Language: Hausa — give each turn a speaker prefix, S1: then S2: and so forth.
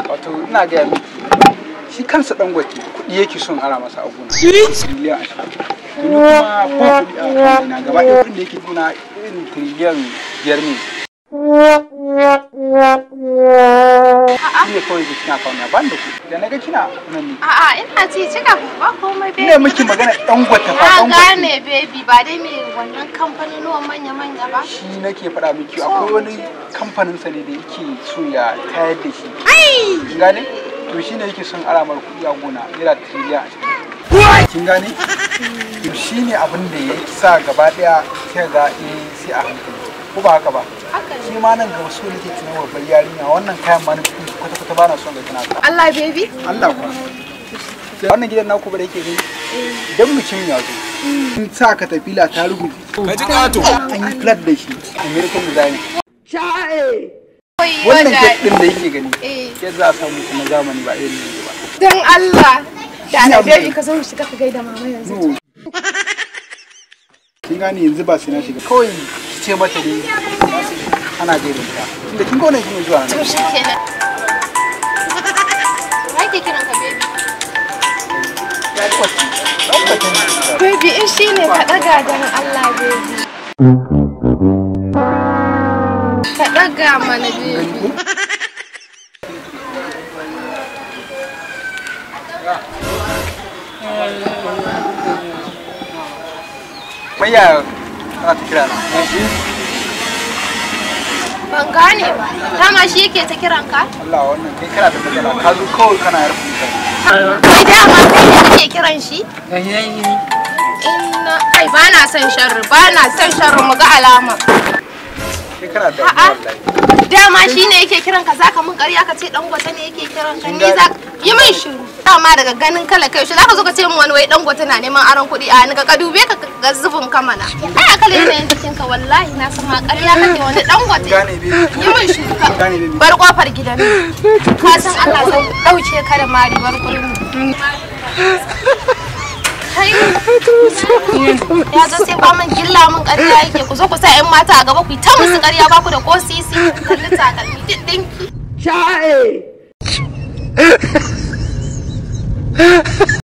S1: Wato ina gaya miki shi kansa Dangote kuɗi yake son ara masa a gona. Miliyan 20. To ni kuma ba kuɗi a kan na gaba ɗaya kuɗin da yake gona irin tiriliyan 5 ne. Shi ne kawai yake kina kawo ban da kuɗi. Da na ga kina nan ne.
S2: A'a ina ci cika ba komai baby.
S1: Ina miki magana Dangote fa
S2: Na
S1: Dangote.
S2: gane baby ba dai me wannan kamfanonuwan manya-manya ba.
S1: Shi nake faɗa miki akwai wani kamfanin sa ne da yake so ya tayar da shi. Kin gane? To shi ne yake son aramar kuɗi a gona naira tiriliyan 20. Kin gane? To shi ne abin da ya sa gaba ɗaya sai ga sai a hankali. Ko ba haka ba?
S2: Haka ne.
S1: Shi ma nan gaba so nake tunan babbar yarinya wannan kayan ma na kuɗi kwata-kwata ba na son ga kina sa.
S2: Allah baby.
S1: Allah kuwa. Wannan gidan naku ba da yake gani idan mutum ya zo in sa ka tafila ta rubuce.
S3: Ka ji ƙato.
S1: An yi flat da shi American design.
S2: Wayyo
S1: Wannan
S2: daɗi.
S1: gate din da yake gani
S2: Eh.
S1: gate za a samu shi na zamani ba irin yanzu ba.
S2: Dan Allah. Da
S1: Shi
S2: Allah
S1: abu
S2: baby
S1: ne.
S2: ka zo mu shiga ka gaida mama yanzu.
S1: No. Kin gane yanzu ba sai na shiga kawai ki ce mata dai ana gaida ita. Tunda kin ga wannan shine zuwa
S2: To
S1: nan.
S2: shi kenan. Wa yake kiran ka baby?
S1: Ya kwaci. Dan kwaci.
S2: Baby in shi ne ka ɗaga dan Allah baby. Ka ɗaga mana baby.
S1: Maya ana ta kira na.
S2: Ban gane ba. Dama shi yake ta kiran ka?
S1: Allah wannan kai kana da matsala ka zo kawai kana yarfa mutane.
S2: Kai dama kai ne kake kiran shi? Inna kai ba na son sharri, ba na son sharri mu ga alama.
S1: Kai kana da
S2: A'a.
S1: wallahi.
S2: Dama shi ne yake kiran ka zaka mun ƙarya ka ce Dangote ne yake kiran ka ni za yi min shiru. Dama daga ganin kala kai shi zaka zo ka ce min wani wai Dangote na neman aron kuɗi a ni ka dube ka ga zubin ka mana. Ai akala yanayin jikin ka wallahi na san ma ƙarya kake wani Dangote.
S1: Gane baby.
S2: Yi min shiru ka
S1: Gane baby.
S2: bar kofar gidan nan. Ka san Allah zan ɗauke ka da mari bar gurin. Kai ya zo sai kwamin gilla min ƙarya yake ku zo ku sa 'yan mata a gaba ku yi ta musu ƙarya ba ku da ko sisi kalli takalmi duk ɗinki.
S4: Sha'e!